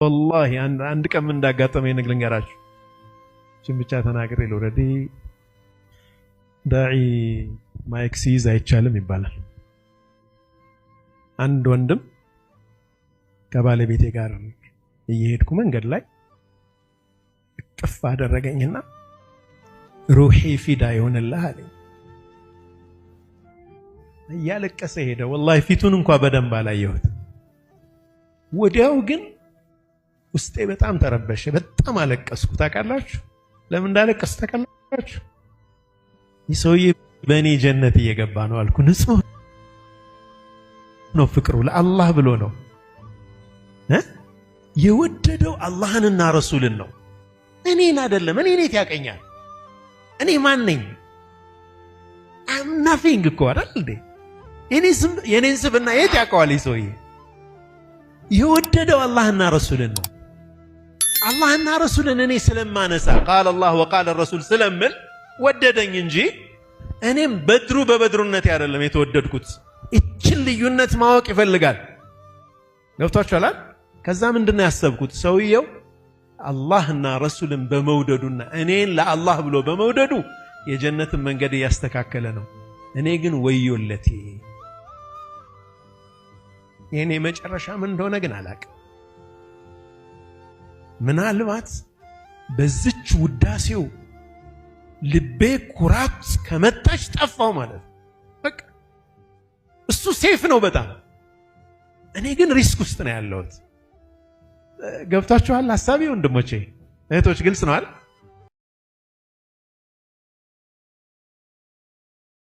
ወላሂ አንድ ቀን ምን እንዳጋጠመኝ ልንገራችሁ። እችን ብቻ ተናግሬ ልውረድ። ዳዒ mic ሲይዝ አይቻልም ይባላል። አንድ ወንድም ከባለቤቴ ጋር እየሄድኩ መንገድ ላይ እቅፍ አደረገኝና ሩሒ ፊዳ ይሆንልህ አለኝ። እያለቀሰ ሄደ። ወላሂ ፊቱን እንኳ በደንብ አላየሁት። ወዲያው ግን ውስጤ በጣም ተረበሸ። በጣም አለቀስኩ። ታውቃላችሁ ለምን እንዳለቀስኩ ታውቃላችሁ? ይህ ሰውዬ በእኔ ጀነት እየገባ ነው አልኩ። ንጹህ ነው ፍቅሩ፣ ለአላህ ብሎ ነው የወደደው፣ አላህንና ረሱልን ነው፣ እኔን አይደለም። እኔን የት ያቀኛል? እኔ ማን ነኝ? I'm nothing እኮ አይደል እንዴ? የኔን ስብና የት ያውቀዋል? ይህ ሰውዬ የወደደው አላህና ረሱልን ነው። አላህና ረሱልን እኔ ስለማነሳ፣ قال الله وقال الرسول ስለምል ወደደኝ እንጂ እኔም በድሩ በበድሩነቴ አይደለም የተወደድኩት። ይችን ልዩነት ማወቅ ይፈልጋል። ገብቷችኋል? ከዛ ምንድነው ያሰብኩት? ሰውየው አላህና ረሱልን በመውደዱና እኔን ለአላህ ብሎ በመውደዱ የጀነትን መንገድ እያስተካከለ ነው። እኔ ግን ወዮለቴ፣ የእኔ መጨረሻ ምን እንደሆነ ግን አላቅም። ምናልባት በዚች ውዳሴው ልቤ ኩራት ከመጣች ጠፋው ማለት ነው። በቃ እሱ safe ነው በጣም፣ እኔ ግን risk ውስጥ ነው ያለሁት። ገብቷችኋል ሀሳቤ? ወንድሞቼ እህቶች፣ ግልጽ ነው አይደል?